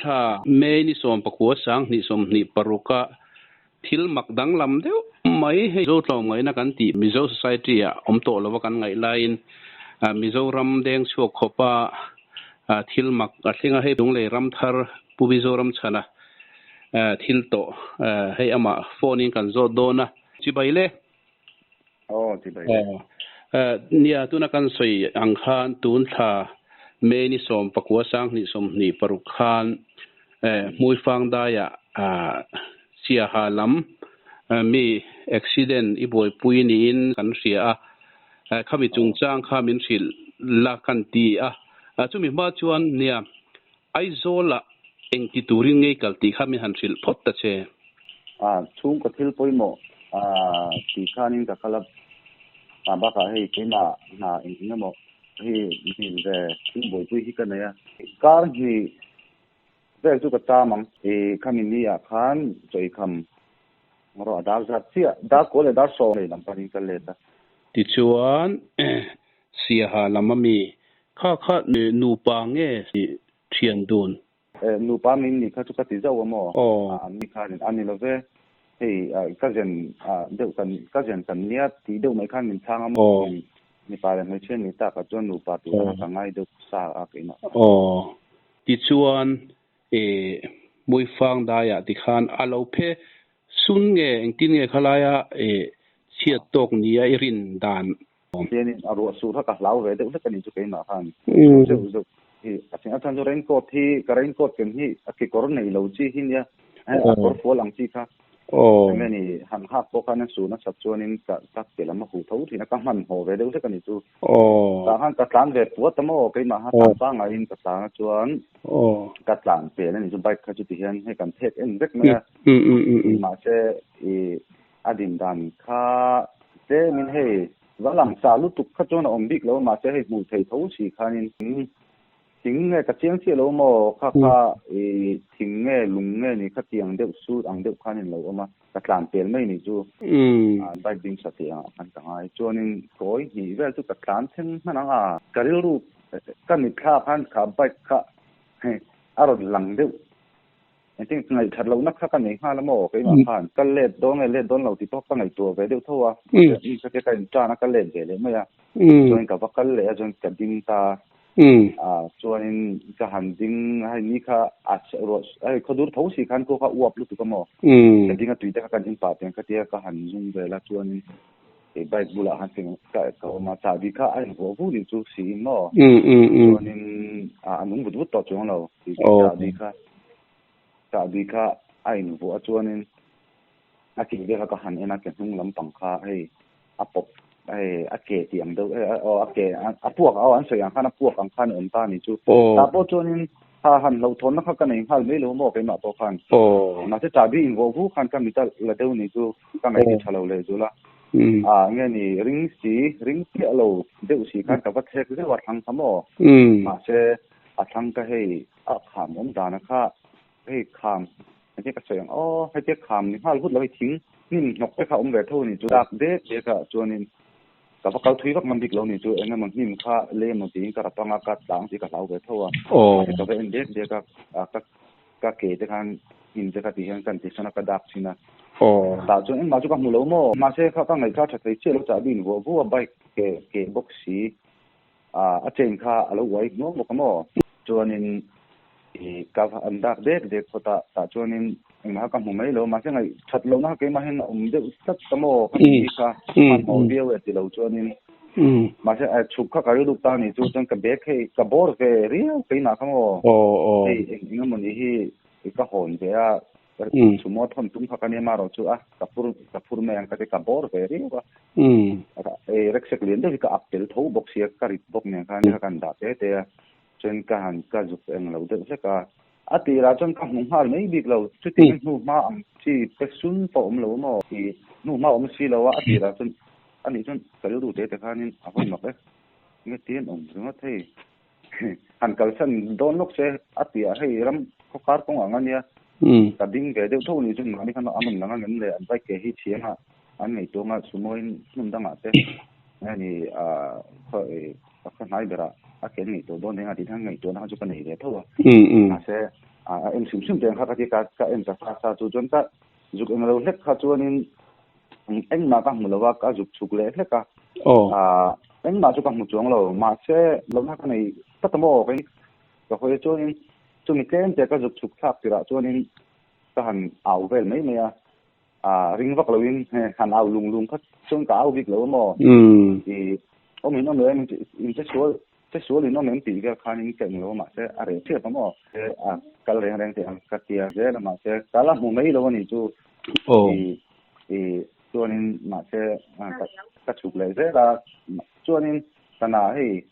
thla May ni 19 2026 a thil mak danglam deuh mai hei Mizo tlawmngaihna kan tih Mizo Society ah awm tawh lova kan ngaih laiin Mizoram deng chhuak khawpa thil mak a thleng a, hei Lunglei Ramthar Pu Mizoram chhana thil tawh hei amah phone in kan zawt dawn a. Chibai le. Aw, chibai le. Nia, tuna kan sawi ang khan tun thla May ni 19 2026 khan Hmuifang daiah Siaha lam mi accident i buaipui niin kan hria a, khami chungchang kha min hrilh la kan ti a. Chumi hma chuan nia, Aizawlah engti turin ngei kal tih kha min han hrilh phawt ta che. A, chhungkaw thil pawimawh tih khanin ka kal a, a bakah hei keimah hna eng eng emaw hi hnin ve thil buaipui hi ka nei a. Kar hnih vel chu ka cham ang. I khami ni ah khan chawikham rawh a dar zat chiah, dar kawl leh dar sawm leh lam panin ka let a. Tichuan Siaha lam ami Kha kha nupa nge thian dun? Nupa min nih kha chu ka ti zauh a maw? Aw. An ni khan a ni lo ve. Hei ka zen deuh kan ka zen kan nia tih deuh mai khan min chhang a maw? Aw. Mipa leh hmeichhia ni tak ah chuan nupa tur a ka ngai deuh sa a keimah khan. Aw. Tichuan Hmuifang daiah tikhan a lo phe sun nge engtin nge khalaia chhiat tawk nia i rin dan Tianin a ruah sur kha ka hlau ve deuh hlek a ni chu keimah khan zeuh zeuh hi a chhing a chhan chu raincoat hi ka raincoat ken hi a kekawr nei lo chi hi nia a kawr fual ang chi kha enge ni han hak pawh khan a sur nasat chuanin ka ka ke lam a huh tho thin a ka hmanhmawh ve deuh hlek a ni chu tah khan ka tlan ve puat a maw keimah kha tlan pangngai in ka tlan a chuan ka tlan pel a ni chu bike kha chuti hian hei kan phek en vek mai a mahse i A din dan kha tlemin hei va lang sa lutuk kha chuan a awm bik lo a, mahse hei hmuh thei tho si khanin thing nge ka chiang chiah lo maw kha kha i thing nge lung nge ni kha tiang deuh sut ang deuh khanin lo awm a, ka tlan pel mai ni chu bike ding sa tih ang ah khan ka ngai. Chuanin kawi hnih vel chu ka tlan thleng hman ang a, ka rilru ka mitthla khan kha bike kha hei a rawn lang deuh Engtin ngaihthat lohna kha ka nei nghal a maw? Keimah khan ka let dawn nge let dawn lo tih pawh ka ngaihtuah ve deuh tho a. Mi kha te ka intan a, ka let ve leh mai a. Chuan ka va kal leh a, chuan ka ding ta a. Chuanin ka han ding hei ni kha a ruah hei khawdur tho si khan khaw kha uap lutuk a maw? Ka ding a tui te kha kan in pah tiang kha tia ka han zung vel a, chuanin hei bike bulah khan ka ka awm a, chahbi kha a invuah vu ni chu siin maw? Chuanin a nung vut vut tawh chuang lo chahbi kha. Chahbi kha a invuah chuanin a ke vel kha ka han en a, ke hnung lampang kha hei a pawp hei a ke tih ang deuh hei aw a ke a puak aw an sawi ang khan a puak ang khan a awm ta a ni chu. Tah pawh chuanin ha han hlauhthawnna kha ka nei nghal mai lo maw keimah pawh khan. Mahse chahbi invuah vu khan ka mit a la deuh ni chu ka ngaihti tha lo leh zul a. A nge ni ring si ring chiah lo deuh si khan ka va thlek zeuh a thlang kha maw. Mahse a thlang ka hei A kham awm dan a kha hei kham heti ka sawi ang aw heti kham ni nghal vut lo hei thing hnim hnawk te kha awm ve tho a ni chu dak dek dek ah chuanin ka va kal thui vak ngam bik lo ni chu eng emaw hnim kha lei emaw tiin ka rap anga ka tlang tih ka hlau ve tho a mahse ka va en dek dek a ka ka ke te khan hnim te kha ti hian ka inti sawn a ka dak thin a tah chuan engmah chu ka hmu lo maw mahse kha ka ngaihthla tha thei chiah lo chahbi in vuah vuah a bike ke ke bawk si A chain kha a lo uai hnuang bawk a maw? Chuanin i ka an dak dek dek phawt a, tah chuanin engmah kha ka hmu mai lo, mahse ngaih that lohna kha keimah hian a awm deuh tlat ta maw? Ka ni kha hmanhmawh viau e ti lo chuanin mahse chhuk kha ka rilru ta ni chu chuan ka bag hei ka bawr ve riau keimah kha maw? Hei eng eng emaw ni hi ka hawn ve a, Sumo thawn tum kha ka nia marawh chu a ka phur ka phur mai ang ka ti ka bawr ve riau a. Rickshaw lian deuh hi ka up tel tho bawk sia ka rit bawk nen khan ka kan dah te te a chuan ka han ka zuk eng lo deuh hlek a. A tirah chuan ka hmu nghal mai bik lo chutiang hnu hma ang chi pe sun pawh awm lo maw i hnu hma awm si lo a a tirah chuan anih chuan ka rilru te te khanin a hawn mak e nge tiin awm ringawt hei. Han kalsan dawn lawk se a ti a, hei ram khawkar kawng ang a nia, ka ding ve deuh tho ni chu mahni khan a rawn lang a ngem le, an bike ke hi chhiang a, an ngaihtuah a sumoin hmun dangah te nge ni khaw khaw hnai berah a ke an ngaihtuah dawn eng a tih khan ngaihtuahna kha chu ka nei ve tho a, mahse. A en hrim hrim teng kha ka ti ka ka en ta sa sa chu chuan ka zuk eng lo hlek kha chuanin engmah ka hmu lo a ka zuk chhuk leh hlek a. Oh. A engmah chu ka hmu chuang lo mahse lohna ka nei tlat a maw ka ka hawi chuanin chumi tlem te ka zuk chhuk thlak tirah chuanin ka han au vel mai mai a. A ring vak loin han au lung lung kha chuan ka au bik lo a maw. I awm in awm lo em in che sual che sual in awm em tih vel khanin ka eng lo a mahse a reh ṭhiap a maw. A kal reng reng teh ang ka tia zel a mahse ka la hmu mai lo a nih chu. Oh. I i chuanin mahse ka ka chhuk leh zel a chuanin sana hei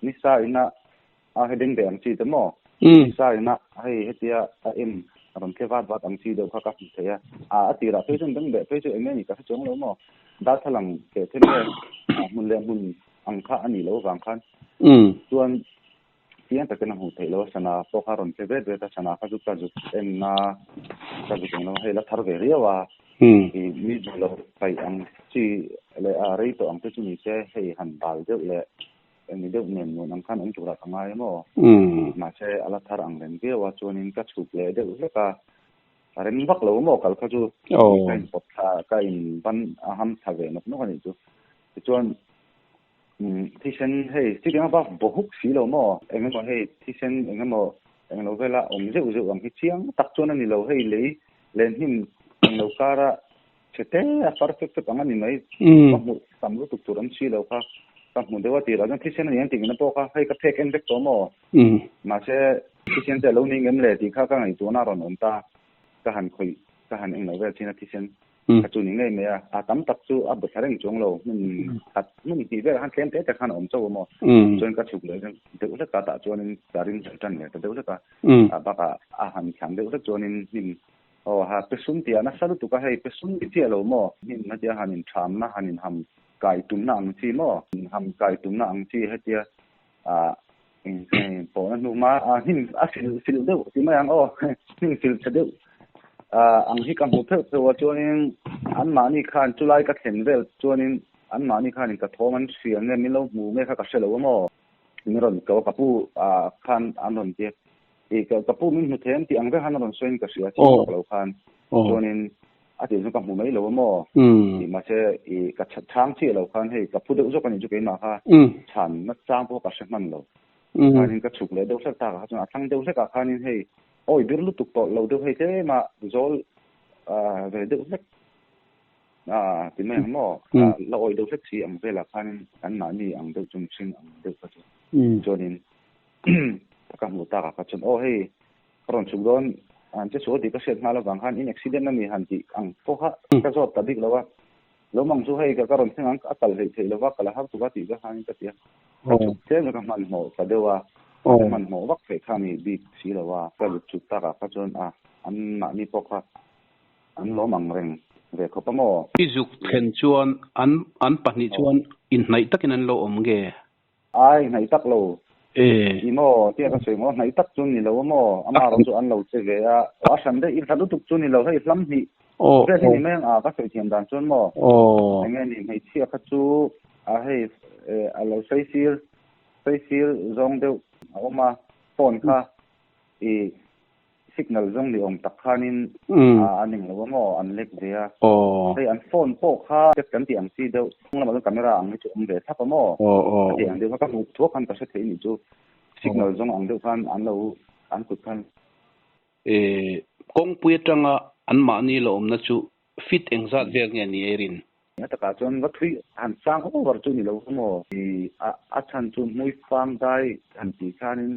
nisa ina a hei beng ve ang chi te maw. Nisa ina hei hetia a em a rawn tle vat vat ang chi deuh kha ka hmu thei a. A a tirah phei chuan beng beh phei chu eng nge ni ka hre chuang lo maw. Darthlalang keh then nge hmun leh hmun ang kha a nih loh avang khan chuan chiang takin a hmuh theih loh a sana pawh kha a rawn tle vet vet a sana kha chu ka zuk en a ka zuk eng lo hei la thar ve riau a. I mi duh loh paih ang chi leh a rei tawh ang te chu ni se hei han bal deuh leh eng deuh nen nuam ang khan awm turah ka ngai emaw. Mahse a la thar ang reng viau a chuanin ka chhuk leh deuh hlek a a rem vak lo maw kal kha chu ka in pawt thla ka in ban a ham thla ve nawk nawk a nih chu. Tichuan thisen hei chutiang a va baw huk si lo maw eng emaw hei thisen eng emaw eng lo vela awm zeuh zeuh ang hi chiang tak chuan a ni lo hei lei len hnim eng lo kara chhe te a far fek fek ang a ni mai. Ka hmuh tam lutuk tur awm si lo kha ka hmu deuh a tirah chuan thisen a ni ang tih ngina pawh kha hei ka phek en vek tawh maw. Mahse thisen te a lo ni ngem le tih kha ka ngaihtuahna a rawn awm ta. Ka han khawih ka han eng lo vel thin a thisen kha chu ni ngei mai a. A tam tak chu a bu thla reng chuang lo hmun khat hmun hnih velah khan tlem te te khan a awm chauh a maw. Chuan ka chhuk leh deuh hlek a tah chuanin ka ring ṭan ṭan leh ta deuh hlek a. A bakah a han thlan deuh hlek chuanin hnim Aw ha pesum tih ah nasa lutuk a hei pesum ni chiah lo maw? Hnim hetia han in thamna han in ham kai tumna ang chi maw? In ham kai tumna ang chi hetia ah eng hei pawhna hnu hma ah hnim a sil sil deuh ti mai ang aw hnim sil chhe deuh ah ang hi ka hmu pheuh pheuh a chuanin anmahni khan chulai ka thlen vel chuanin anmahni khanin ka thawm an hria nge min lo hmu nge kha ka hre lo a maw? Min rawn ko a ka pu ah khan an rawn ti a. I ka ka pu min hmu thei ang tih ang vek khan a rawn sawiin ka hria chiang vak lo khan chuanin a tih chu ka hmu mai lo a maw tih mahse i ka chhang chiah lo khan hei ka phu deuh zawk a nih chu keimah kha chhan na chang pawh ka hre hman lo khanin ka chhuk leh deuh hlek tak ah kha chuan a thlang deuh hlek ah khanin hei awi bir lutuk tawh lo deuh hei tlem a zawl ve deuh hlek a ti mai ang maw la awi deuh hlek si ang velah khanin kan mahni ang deuh chu mihring ang deuh kha chu chuanin Ka hmuh takah kha chuan aw hei ka rawn chhuk dawn an che sual tih ka hriat nghal avang khan in accident a ni han tih ang pawh kha ka zawt ta bik lo a, lo mang chu hei ka rawn thleng ang a kal hleih theih lova kal a har tuk a tih ka khanin ka ti a, ka chhuk tlem ka hmanhmawh ta deuh a, ka hmanhmawh vak theih kha a ni bik si lo a, ka zuk chhuk takah kha chuan a an mahni pawh kha an lawm ang reng ve khawp a maw. I zuk thlen chuan an an pahnih chuan inhnaih takin an lo awm nge? Ai, hnaih tak lo. I maw? Tia ka sawi maw? Hnaih tak chu ni lo a maw? Ama erawh chu an lo che ve a. A hran daih, i hlat lutuk chu ni lo. Hei hlam hnih vel hi ni mai ang a, ka sawi thiam dan chuan maw? Eng nge ni, hmeichhia kha chu a hei a lo saisir, saisir zawng deuh a awm a, phone kha i Signal zawng ni awm tak khanin a ning lo a maw an lek ve a. Hei an phone pawh kha test kan tih ang chi deuh hnung lamah chuan camera ang hi chu awm ve thlap a maw a tih ang deuh kha ka hmuh thuak khan ka hre thei nih chu signal zawng ang deuh khan an lo an kut khan. Kawngpui atanga anmahni la awmna chu fit engzat vel nge ni eirin? A takah chuan va thui han sang over chu ni lo maw? A chhan chu hmui fang dai han tih khanin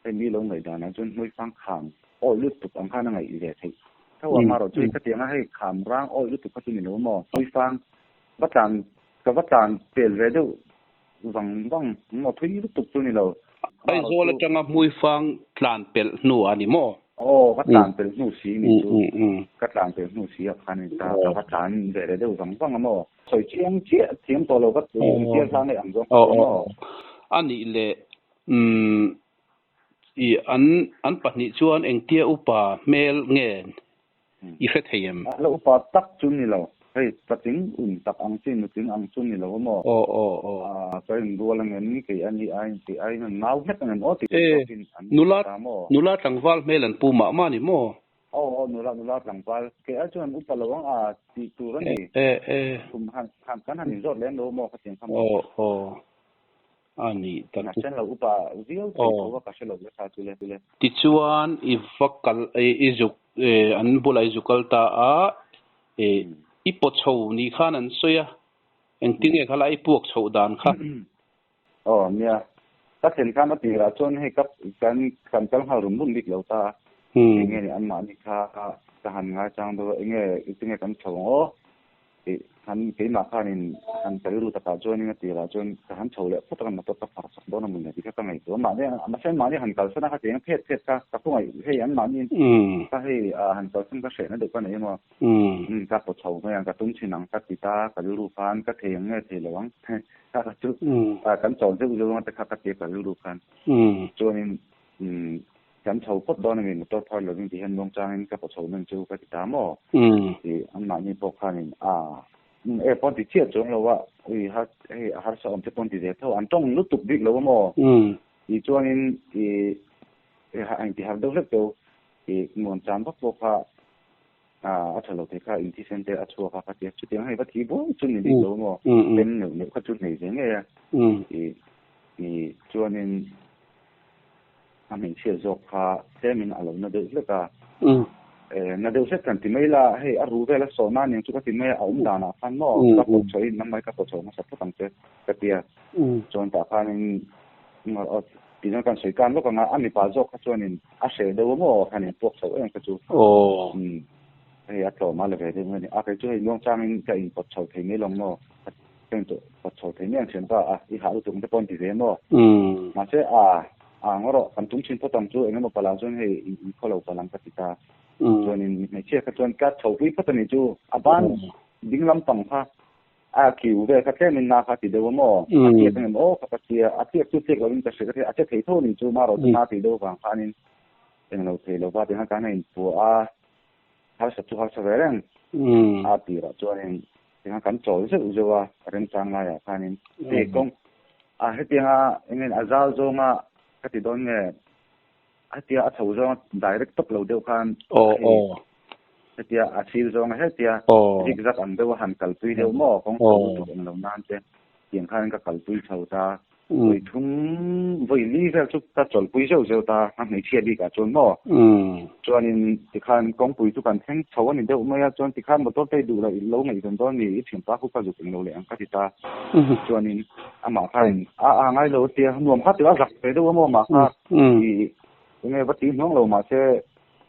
hei mi lo ngaih danah chuan hmui fang kham awi lutuk ang khan a ngaih ve theih tho a, marawh chu hei khatianga hei kham rang awi lutuk kha chu ni lo maw? Hmui fang va tlan ka va tlan pel ve deuh vang vang maw thui lutuk chu ni lo. Aizawl atanga hmui fang tlan pelh hnu a ni maw? Aw ka tlan pelh hnu si ni chu ka tlan pelh hnu si ah khan in ta ka va tlan ve leh deuh vang vang a maw? Sawi chiang chiah thiam tawh lo ka chiang hlang leh ang zawng chu maw? A nih leh umm i an an pahnih chuan engtia upa hmel nge i hre thei em? La upa tak chu ni lo. Hei patling un tak ang chi nutling ang chu ni lo maw? Aw aw aw. A ka in rual angem kei ani aiin kei aiin an nau hlek angem aw tih E zawkin an nula ta maw? nula tlangval hmel an pu mah mah ni maw? Aw aw nula nula tlangval kei ai chuan an upa lo ang a tih tur a ni. E e. Kum han han kan han inzawt lem lo maw khatiang kha maw? Aw aw. A nih tak Na chu. chen lo upa viau thei Aw. tho a ka hre lo le kha chu le le. Tichuan i va kal i zuk an bulah i zu kal ta a, i paw chho ni khan an sawi a, engtin nge kha la i puak chhoh dan kha? Aw nia, ka thlen khan a tirah chuan hei ka kan kan kal nghal rum rum bik lo ta a, enge ni anmahni kha ka han ngaichang deuh a, enge tinge kan chho ang aw? Tih han keimah khanin han ka rilru takah chuanin a tirah chuan ka han chho leh phawt a, motor ka phar sak dawn a mawni tih kha ka ngaihtuah. Mahni mahse an mahni han kalsan a kha tiang phet phet kha ka khawngaih hei an mahni ka hei han kalsan ka hrehna deuh ka nei emaw ka paw chho mai ang ka tum thin ang ka ti ta ka rilru khan ka thei ang nge thei lo ang kha ka chu kan chawl zeuh zeuh ang te kha ka ti a ka rilru khan chuanin Kan chho phawt dawn a ni, motor phar lovin ti hian muangchangin ka paw chho nan chu ka ti ta maw? Ti anmahni pawh khanin a e pawn ti chiah chuang lo a, ui har hei a harsa awm te pawn ti ve tho, an tawng lutuk bik lo a maw? Ti chuanin i a inti har deuh hlek deuh i muanchang vak pawh kha a tha lo thei kha inthisen te a chhuak a ka ti a, chutiang hei va thi buai chu ni bik lo a maw? Pen neuh neuh kha chu nei ve ngei a, i chuanin. A hmeichhia zawk kha tlemin a lo na deuh hlek a. Na deuh hlek kan ti mai la, hei a ru vel a sawhna aniang chu ka ti mai a, a awm danah khan maw ka pawt chho in nangmah hi ka pawt chho hmasa phawt ang che ka ti a. Chuan tah khanin ti chuan kan sawi kan lawk ang a, a mipa zawk kha chuanin a hreh deuh a maw khanin puak chho em kha chu. Hei a tlawm a la ve deuh mai a ni. A kei chu hei muangchangin ka inpawt chho thei mai lawng maw. Ka inpawt chho thei mai ang thian pa a, i hah lutuk ang te pawh an ti ve maw. Mahse a a ngaw rawh, kan tum thin phawt ang chu eng emaw palah chuan hei in khaw lo palh ang ka ti ta. Chuanin hmeichhia kha chuan ka chho pui phawt a ni chu, a ban ding lampang kha a kiu vel kha tlemin na kha a ti deuh a maw, a tliak ang em aw kha ka tia, a tliak chu tliak lovin ka hria ka tia, a che thei tho a ni chu, marawh chu na tih deuh avang khanin englo thei lova tiang khan a inpuah a. Harsa chu harsa ve reng a tirah chuanin tinga kan chawl zeuh zeuh a remchang laiah khanin hei kawng a hetianga engin a zal zawnga ka ti dawn nge hetia a chho zawnga direct tawp lo deuh khan hetia a sir zawnga hetia zig zag ang deuh a han kalpui deuh maw kawng chho lutuk eng lo nan te tiang khanin ka kalpui chho ta. Vawi thum, vawi li vel chu ka chawlhpui zeuh zeuh ta, a hmeichhia bikah chuan maw? Chuanin tikhan kawngpui chu kan thleng chho a ni deuh mai a, chuan tikhan motor te i duh loh i lo ngaihven dawn mi, i thianpa khu ka zuk eng lo leh ang ka ti ta. Chuanin amah khain a a ngai lo a tia, nuam kha tih a zak ve deuh a maw amah kha i enge va ti hnuang lo mahse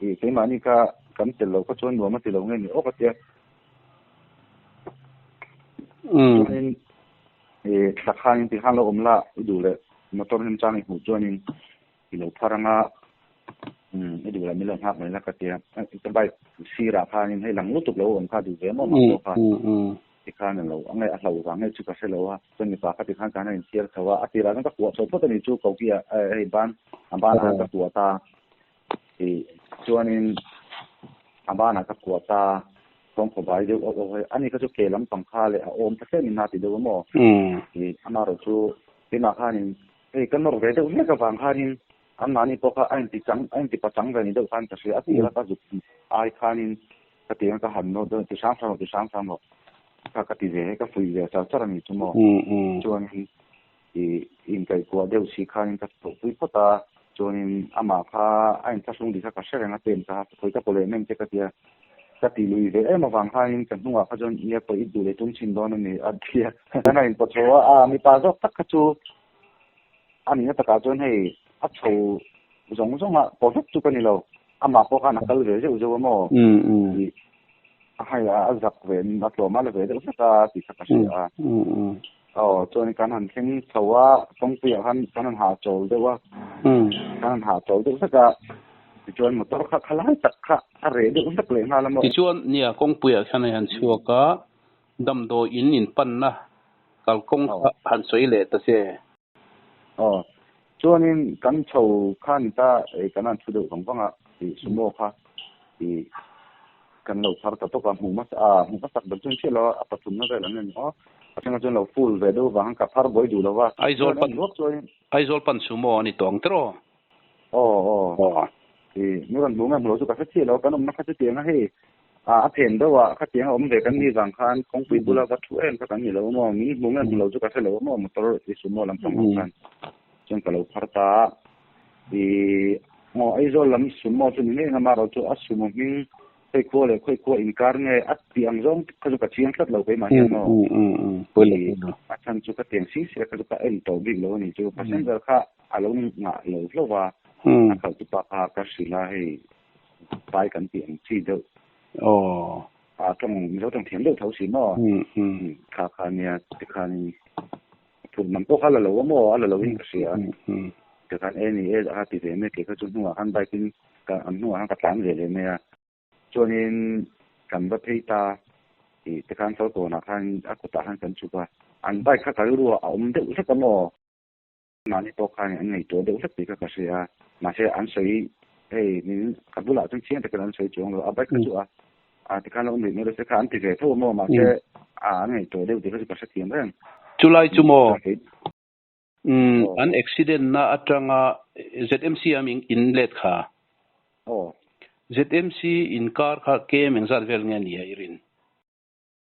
i keimahni kha kan tel loh kha chuan nuam a ti lo nge ni awk a tia. Chuanin I thla khanin ti khan lo awm la, i duh leh motor hnim chang i hmuh chuanin i lo phar anga i duh leh min lo nghak mai la ka ti a. Ka bike sirah khanin hei lang lutuk lo awm kha duh ve maw mah pawh kha ti khan a lo a nge a hlo vang nge chu ka hre lo a. Chuan mipa kha ti khan ka han inchhiar chho a, a tirah chuan ka kuah chho phawt a ni chu koki ah hei ban a banah khan ka kuah ta. Tih chuanin a banah ka kuah ta, kawngkhawh bai deuh auh auh a, ani kha chu ke lampang kha leh a awm ta hle min a ti deuh a maw? Tih amaherawh chu keimah khanin hei ka nawr ve deuh hlek avang khanin anmahni pawh kha a inti chang a inti pachang ve ni deuh khan ka hria, a tir a ka zuk ai khanin ka ti ang ka han nawr deuh ti hrang hrang rawh ti hrang hrang rawh kha ka ti ve ka fuih ve char char a ni chu maw? Chuanin I inkaihkuah deuh si khanin ka chhuahpui phawt a, chuanin amah kha a inthlahrung tih kha ka hre reng a, pen kha khawi ka pawh leh meng che ka tia, ka ti lui ve em avang khanin ka hnungah kha chuan nia pawh i duh leh tum chhin dawn a ni a ti a. Kan a inpawt chho a, a mipa zawk tak kha chu a nihna takah chuan hei a chho zawng zawng a, pawh vek chu ka ni lo, amah pawh khan a kal ve zeuh zeuh a maw tih hei a zak ve a tlawm a la ve deuh hlek a tih kha ka hria a. Aw, chuan kan han thleng chho a, kawngpuiah khan kan han hahchawl deuh a, kan han hahchawl deuh hlek a, tichuan motor kha khalai tak kha a reh deuh hlek leh nghal a maw. Tichuan nia kawngpuiah khan hei han chhuak a, damdawi in inpanna kalkawng kha han sawi leh ta che. Aw, chuanin kan chho kha ni ta, kan han thu deuh vang vang a, tih sumo kha tih. Kan lo phar ta tawp a, hmuh hmasa a, hmuh hmasak ber chu chiah lo a, a pathumna vel an ni maw? A thenga chuan lo full ve deuh vang ka phar buai duh lo va. Aizawl pan Aizawl pan sumo a ni tawh ang tiraw? Aw aw. I mi rawn hmuh nge hmu lo chu ka hre chiah lo, kan awmna kha chutiang a hei a phen deuh a, khatiang a awm ve kan nih vang khan kawngpui bula va thu em kha kan ni lo maw? Min hmu nge hmu lo chu ka hre lo maw motor i sumo lampang ah khan chuan ka lo phar ta a. I aw Aizawl lam sumo chu ni ngei ang a, amaherawhchu chu a sumo hming khawi khua leh khawi khua inkar nge a tih ang zawng kha chu ka chiang tlat lo keimah hian maw. I a chhan chu ka tiang si si a kha chu ka en tawh bik lo a ni chu. Passenger kha a lo ngah lo hlauh a, a khalh tu pa kha ka hrilh a hei pai kan tih ang chi deuh. A tawng Mizo tawng thiam deuh tho si maw. Kha kha nia tikhanin Phut man pawh kha la lo a maw? A la lo in ka hria. Tikhan e ni e a ti ve mai kei kha chu hnungah khan bike in ka an hnungah khan ka tlan ve leh mai a. Chuanin kan va phei ta tih tikhan Falkawnah khan a kutah khan kan chhuk a. An bike kha ka rilru ah a awm deuh hlek a maw? Mahni pawh khan an ngaihtuah deuh hlek tih kha ka hria a. Mahse an sawi hei min ka bulah chuan chiang takin an sawi chuang lo. A bike kha chu a A tikhan lo awm rih mai lo se kha an ti ve tho a maw mahse a an ngaihtuah deuh tih kha chu ka hrethiam reng. Chulai chu maw umm an accident na atanga ZMC a min in let kha. Aw. ZMC inkar kha KM engzat vel nge nia i rin?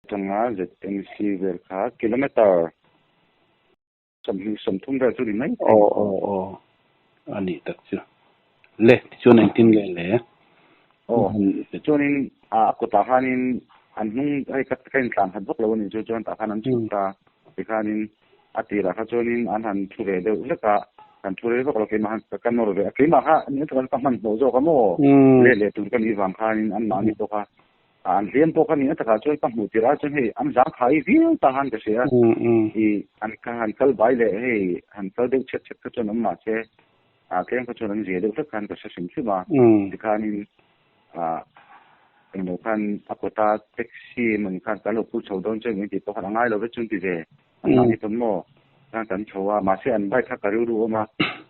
Atanga ZMC vel kha kilometer 20 30 vel chu ni mai thei. Aw aw aw a nih tak chu. Le tichuan engtin nge le? Aw tichuanin a kutah khanin an hnung hei ka ka intlan khat vak lo a nih chu chuan tah khan an chhuk ta tikhanin a tirah kha chuanin an han thu ve deuh hlek a kan thu rei vak lo keimah khan ka nawr ve a keimah kha ni takah ka hmanhmawh zawk a maw let leh tur ka nih vang khanin anmahni pawh kha An hliam pawh ka nih a takah chuan ka hmuh tirh ah chuan hei an zang khai viau ta han ka hria. I an ka han kal bai leh hei han kal deuh chhet chhet kha chuan awm mahse a tlem kha chuan an zia deuh hlek khan ka hre hrim hrim a. Tikhanin ah englo khan a kawta taxi emawni khan kan lo phur chho dawn chuan min tih pawh khan a ngai lo vek chuan ti ve. An mahni pawn maw khan kan chho a mahse an bike kha ka rilru awm a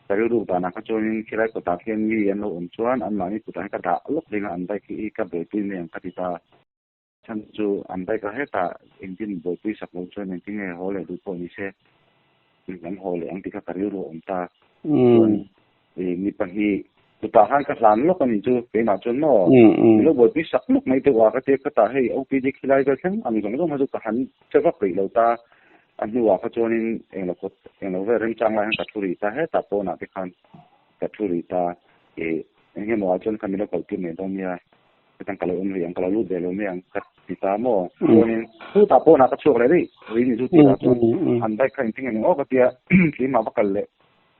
ka rilru danah kha chuanin khilai kawtah khian mi an lo awm chuan an mahni kutah hian ka dah lawk ding a an bike hi ka buaipui mai ang ka ti ta chhan chu an bike a hetah engtin buaipui sak lo chuan engtin nge haw leh duh pawh ni se an haw leh ang tih kha ka rilru a awm ta chuan Mi pahnih chutah khan ka hlan lawk a nih chu keimah chuan maw min lo buaipui sak lawk mai deuh a ka tia khatah hei OPD khilai vel thleng ang zawng zawng kha chu ka han che vak rih lo ta a hnuah kha chuanin englo kawt englo vel remchang lai khan ka thu rih ta hetah pawnah te khan ka thu rih ta ih eng emaw ah chuan kha min lo kalh tir mai dawn nia hetiang ka lo awm rih ang ka lo lut ve lo mai ang ka ti ta maw chuanin chutah pawnah ka chhuak leh rih rih ni chu tirah chuan an bike kha engtin nge ni aw ka tia keimah va kal leh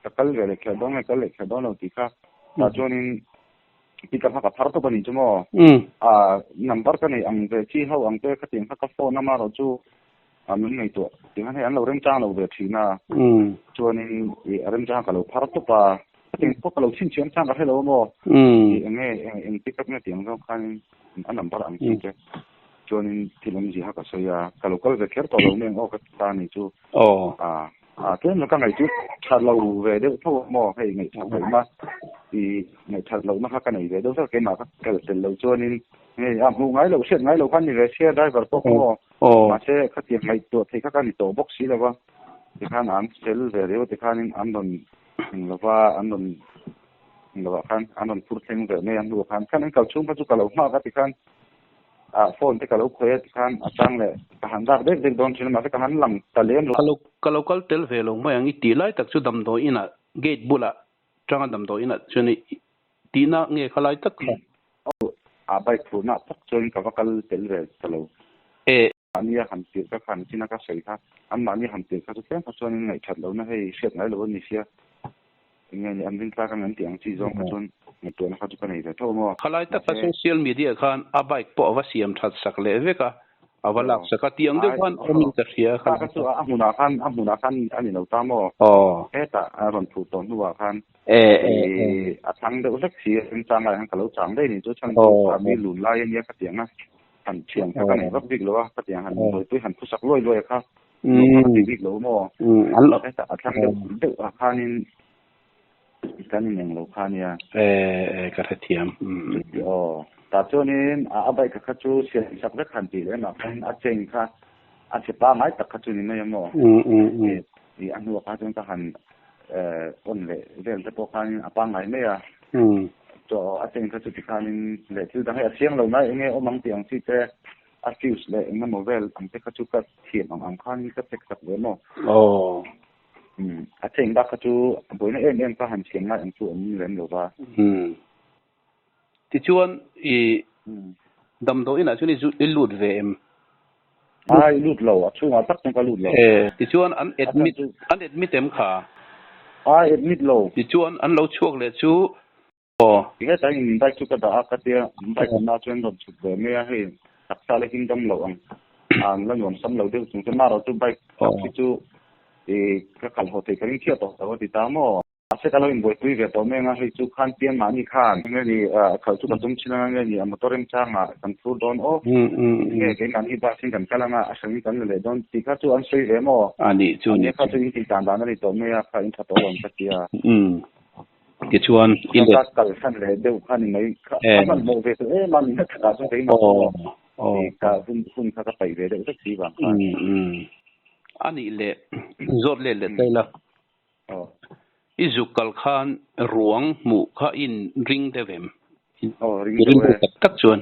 Ka kal ve leh kher dawn nge kal leh kher dawn lo tih kha tah chuanin pick up kha ka phar tawp a nih chu maw? Ah number ka neih ang ve chi ho ang te khatiang kha ka phone a marawh chu min ngaihtuah tih khan hei an lo remchang lo ve thin a chuanin ih a remchang ka lo phar tawp a khatiang pawh ka lo chhinchhiah chang ka hre lo a maw? Ih eng nge eng pick up nge tih ang zawng khanin a number ang chi te chuanin thil awmzia kha ka sawi a ka lo kal ve kher tawh lo mai ang aw ka ti ta a nih chu. Ah. A tlem ka ngaih chu tha lo ve deuh tho a maw hei ngaih that lohna i ngaih that lohna kha ka nei ve deuh hlek keimah ka kal tel lo chuanin hei a hmuh ngai loh hriat ngai loh khan ni ve sia driver pawh kha maw mahse khatiang ngaihtuah theih kha ka ni tawh bawk si lo va tikhan an fel ve riau tikhanin an rawn eng lova an rawn eng lovah khan an rawn phur thleng ve mai a hnuah khan khan an kal chhung kha chu ka lo nghak a tikhan Ah phone te ka lo khawih a tikhan a chang leh ka han dak dek dek dawn thin a mahse ka han lang ta lem lo. Ka lo ka lo kal tel ve lo mai ang i tih lai tak chu damdawi inah gate bulah tanga damdawi inah chuan i tihna nge kha lai tak kha. Aw a bike phurhna tak chuan ka va kal tel ve ta lo. E. Mahni a han tirh ka khan chin a ka sawi kha an mahni han tirh kha chu tlem kha chuan in ngaihthat lohna hei hriat ngai lo a ni sia. Enge ni an rin tlak ang an tih ang chi zawng kha chuan ngaihtuahna kha chu ka nei ve tho maw? Khalai taka social media khan a bike pawh a va siam that sak leh vek a, a va lak sak a, tih ang deuh khan awmin ka hria kha. Kha chu a hmunah khan a hmunah khan a ni lo ta maw? Hetah a rawn phuh tawh hnuah khan a thlang deuh hlek si a, remchang lai khan ka lo chang daih ni chu chhan chu a mi lun lai a nia khatiang a, han thian kha ka nei vak bik lo a, khatiang han buaipui han phusak luai luai kha. Ti bik lo maw? An lo. Hetah a thlang deuh deuh ah khanin Kan in eng lo kha nia. E ka hrethiam. Um. Aw. Tah chuanin a bike kha chu siam sak vek han tih leh mah khan a chain kha a chhe pangai tak kha chu ni mai a maw. Um um um. I a hnuah kha chuan ka han on leh vel te pawh khanin a pangai mai a. Um. Chaw a chain kha chu tikhanin leh thil dang hei a chiang lo mai enge awm ang tih ang chi te a fuse leh engemaw vel ang te kha chu ka thiam ang ang khanin ka check sak ve maw. Aw. Um a chain bak kha chu a buaina em em kha han siam ngai ang chu awm lem lo va. Um. Tichuan i damdawi inah chuan i lut ve em? Ai lut lo, a chhungah tak chuan ka lut lo. E, tichuan an admit an admit em kha? Ai admit lo. Tichuan an lo chhuak leh chu aw. Hetah in bike chu ka dah a ka tia, bike awmna chuan rawn chhuk ve mai a, hei taksa la him dam loh ang an la nuam sam lo deuh chung chuan marawh chu bike tak hi chu i ka kal haw thei ka ring chiah tawh lo a ti ta maw? Mahse ka lo inbuaipui ve tawh meng a, hei chu khan pian mahni khan enge ni khalh chu ka tum thin anga nge ni a motor remchangah kan phur dawn aw, enge keimahni bus in kan kal anga a hrang in kan la leh dawn tih kha chu an sawi ve maw? A nih chu ni. Kha chu in tih dan dan a ni tawh mai a, kha in tha tawh lo ang ka ti a. Tichuan i let. Ka kal hran leh deuh kha ni mai, ka hmanhmawh ve tawh em a, min la chakah chuan keimah pawh ka hun kha ka paih ve deuh vek si vang khan. A nih leh zawt let leh ta ila. I zuk kal khan ruang hmuh kha i in ring deuh em? Aw, ring deuh e. Tak tak chuan.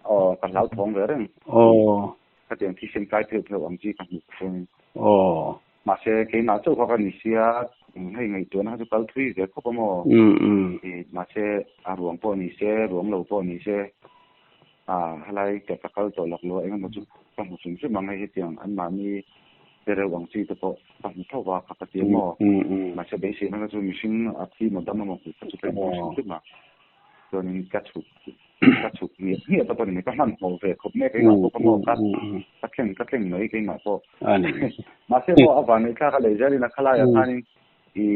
Aw, ka hlau thawng ve reng. Aw. Khatiang thisen kai pheuh pheuh ang chi ka hmuh phung. Aw. Mahse, keimah chauh kha ka ni sia, hei ngaihtuahna kha chu kal thui ve khawp a maw? Mahse, a ruang pawh ni se, ruang lo pawh ni se, a helai ka ka kal tawh lak lo a, engemaw chu ka hmu hrim hrim ang hei hetiang anmahni te reuh ang chi te pawh ka hmu tho va kha ka ti a maw? Mahse beiseina kha chu mihring a thi maw dam emaw hmuh kha chu ka inhmu hrim hrim a, chuanin ka chhuk ka chhuk hmiah hmiah ta pawh ni mai ka hmanhmawh ve khawp mai keimah pawh ka maw ka ka thleng ka thleng mai keimah pawh. Mahse maw a vanneih thlak a leh zelin a khalaiah khanin i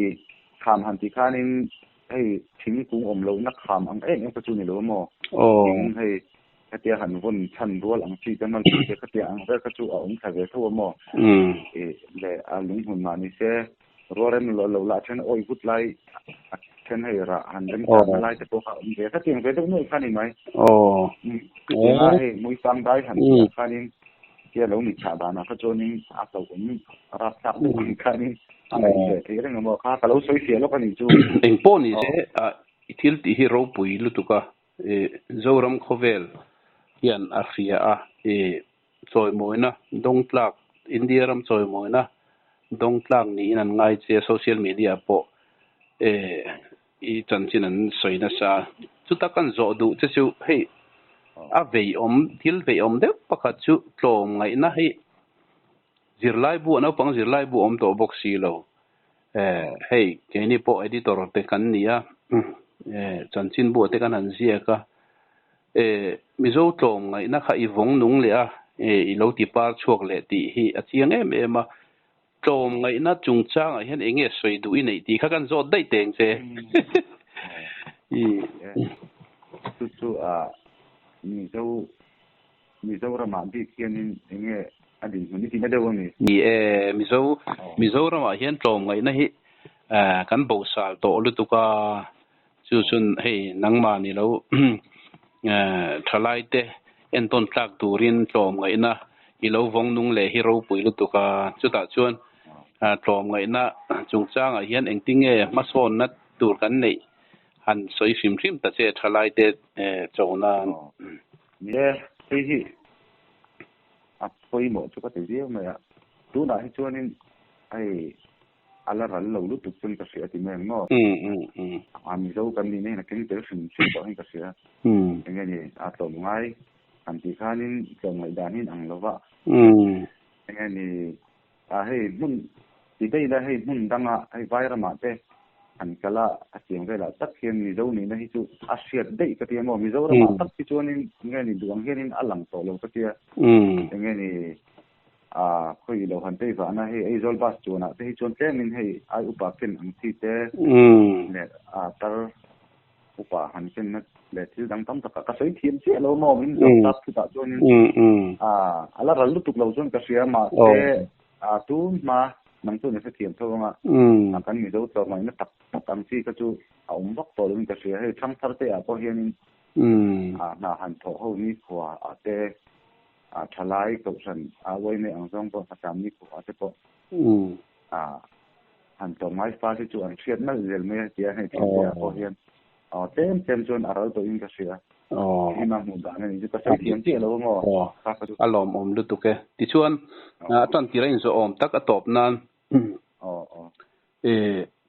kham han tih khanin hei thingkung awm lohna kham ang em em kha chu ni lo maw? Thing hei khatia han vawn chhan rual ang chi te malpui te khatia ang vel kha chu a awm thla ve tho a maw? Leh a lunghmun mah ni se rual rem lo lo lah then awi vut lai a then hei rah han rem chhanna lai te pawh kha a awm ve khatiang ve deuh nuaih kha ni mai. Chutianga hei hmuifang dai han tih ah khanin tia lo ni chhah danah kha chuanin a hlauhawm rapthlak deuh ang khanin a ngaih ve theih reng a maw kha ka lo sawi fiah lawk a nih chu. Eng pawh ni se i thil tih hi ropui lutuk a, Zoram khawvel hian a hria a, i chawimawina dawngtlak, India ram chawimawina dawngtlak niin an ngai che a, social media pawh i chanchin an sawi nasa. Chuta kan zawh duh che chu hei a veiawm, thil veiawm deuh pakhat chu tlawm ngaihna hei zirlai bu a naupang zirlai bu a awm tawh bawk si lo. Hei keini pawh editor te kan ni a, chanchin bu te kan han ziak a, Mizo tlawm ngaihna kha i vawng nung leh a, i lo ti par chhuak leh tih hi a chiang em em a. Tlawm ngaihna chungchangah hian eng nge sawi duh i neih tih kha kan zawt daih teng che. Chu chu a Mizo Mizoramah bik hianin eng nge a dinhmun i tihna deuh a ni? Ni e, Mizo Mizoramah hian tlawm ngaihna hi kan bosal tawh lutuk a, chu chun hei nangmah ni lo thalaite entawn tlak turin tlawm ngaihna i lo vawng nung leh hi ropui lutuk a, chutah chuan tlawm ngaihna chungchangah hian engtinge hmasawnna tur kan neih han sawi hrim hrim ta che thalaite cho nan. Ni e, hei hi a pawimawh chu ka ti viau mai a, tunah hi chuanin hei a la ral lo lutuk chuan ka hria ti mai ang maw? A Mizo kan nih na hian a keng tel hrim hrim tawh hian ka hria. Enge ni a tlawm ngai han tih khanin tlawm ngaih dan hi in ang lo va. Enge ni a hei hmun ti daih ila hei hmun danga hei Vairamah te han kal a a chiang velah tak hian Mizo nihna hi chu a hriat daih ka ti a maw? Mizoramah tak hi chuanin enge ni duh ang hianin a lang tawh lo ka tia. Enge ni A khawi lo han tei vahna hei Aizawl bus chuanah te hi chuan tlemin hei ai upa ken ang chi te leh a tar upa han kenna leh thil dang tam takah ka sawi thiam chiah lo maw min zawh tak chutah chuanin a a la ral lutuk lo chuan ka hria mahse a tun hma. Nang chuan i hrethiam tho anga kan Mizo tlawmngaihna tak tak ang chi kha chu a awm vak tawh loin ka hria. Hei thangthar te ah pawh hianin hna han thawh ho nikhua ah te thalai kohhran a uaimei ang zawng pawh hnathlam nikhua ah te pawh han tlawmngai fal hi chu an hriat nalh zel mai a tia hei thiante ah pawh hian tlem tlem chuan a ral tawhin ka hria. Hima hmuh dan a nih chu ka sawi thiam chiah lo maw? A lawmawm lutuk e. Tichuan a tantira inzawh awm tak a tawp nan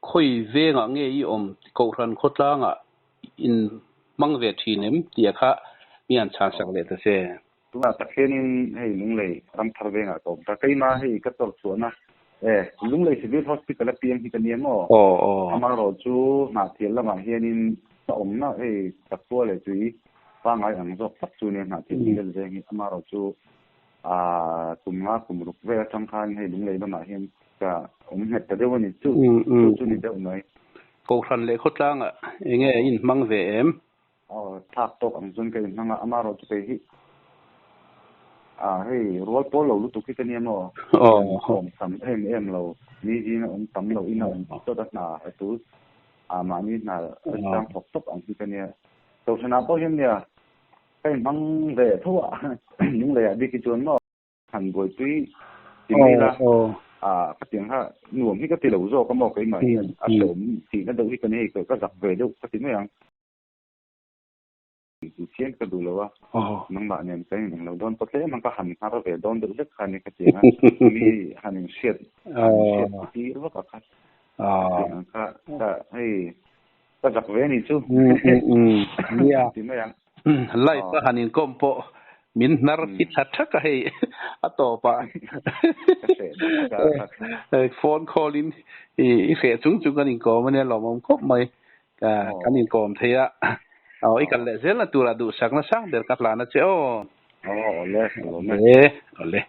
khawi vengah nge i awm Kohhran khawtlangah in hmang ve thin em tih kha mi han chhan sak leh ta che. Tunah tak hianin hei Lunglei Ramthar vengah ka awm ta. Keimah hei ka tawrh chhuahna e Lunglei Civil Hospital a piang hi ka nia maw? Amaherawh chu Hnahthial lamah hianin ka awmna hei ka khua leh tui pangngai ang zawk tak chu nia Hnahthial Middle veng hi. Amaherawh chu kum nga kum ruk vel atang khan hei Lunglei lamah hian ka awm nghet ta deuh a ni. Chu chu ni deuh mai. Kohhran leh khawtlangah enge in hmang ve em? Aw, thlak tawk ang chuan ka inhmang a, amaherawh chu kei hi ah hei rual pawl lo lutuk hi ka nia maw? Awm tam em em lo, ni zinga awm tam lo in a awm tawt a hna a tul ah mahni hna a chang thawk tawp ang hi ka nia. Kohhranah pawh hian nia ka inhmang ve tho a, lungleiah bik hi chuan maw? Han buaipui ti mai la, ka tiang kha nuam hi ka ti lo zawk a maw keimah hian a hrehawm tihna deuh hi ka ni hei ka zak ve deuh ka ti mai ang. Tih chian ka duh lo a, nangmah nen kan inang lo dawn pawh tlem ang ka han nghar ve dawn deuh vek kha ni ka tiang a, mi han inhriat han inhriat tir vak a kha tiang ang kha ka hei ka zak ve a nih chu ti mai ang. Live a han inkawm pawh min hnar thi tha thak a hei a tawp ah phone call in i hreh chung chung kan inkawm a nia lawmawm khawp mai. Kan inkawm thei a, aw i kal leh zel na turah duhsakna sang ber ka hlan a che aw. Aw awle, awle. Awle.